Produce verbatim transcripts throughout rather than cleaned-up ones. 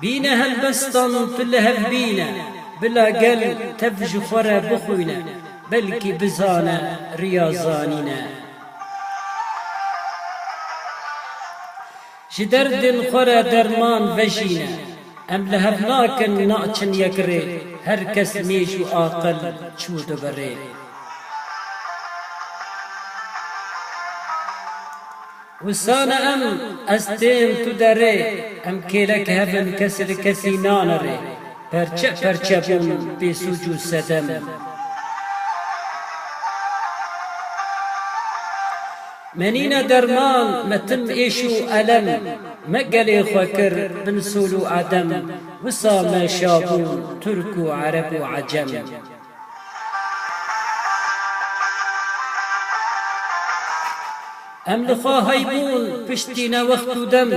Bîne helbestan tu li hev bîne, bila gel tev ji xwe re bixwîne, belkî bizane riya zanîne. Ji derdên xwe re derman vejîne, em li hev nakin naçin yek rê, her kes mêj û aqil çû dibirê. Wisane em, ez têm tu derê, em kêlek hevin kes li kesî nanirê, perçe perçe bûn bêsûc û sedem. Menîne derman, me tim êş û elem, me gelê xwe kir bin sol û edem, wisa me şabûn Tirk û Ereb û Ecem. Em li xwe hay bûn piştî ne wext û dem,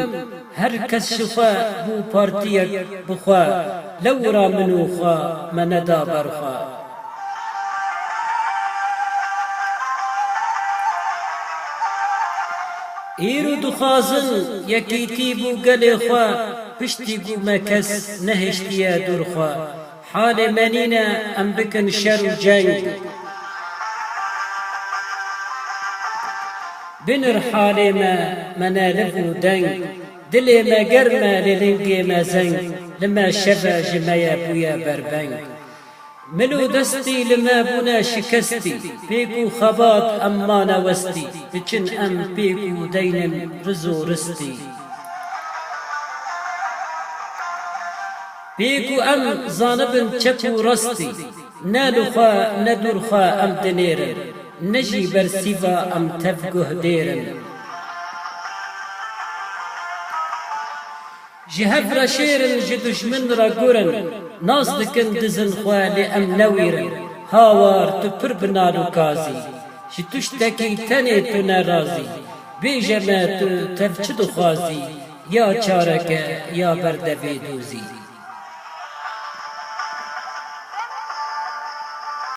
her kes ji xwe bû partiyek bi xwe, lewra min û xwe me neda ber xwe. Îro dixwazin yekîtî bû gelê xwe, piştî ku me kes nehiştiye dûr xwe. Halê me nîne em bikin şer û ceng. Binir halê me, me ne liv û deng. Dilê me germ e, lê lingê me zeng. Li me şev e, ji me ye bûye berbeng. Mil û destî li me bûne şikestî, pêk û xebat em mane westî, diçin em pêk û deynin riz û ristî. Pêk û em zanibin çep û rastî, ne li xwe ne dûr xwe em dinêrin, ne jî bersîva em tev guh dêrin. Ji hev re şêr in, ji dijmin re gur in, nas dikin dizin xwe lê em newîr in. Hawar tu pir bi nal û kazî, ji tiştekî tenê tu nerazî. Bêje me tu tev çi dixwazî, ya çareke ya berdevê dozî.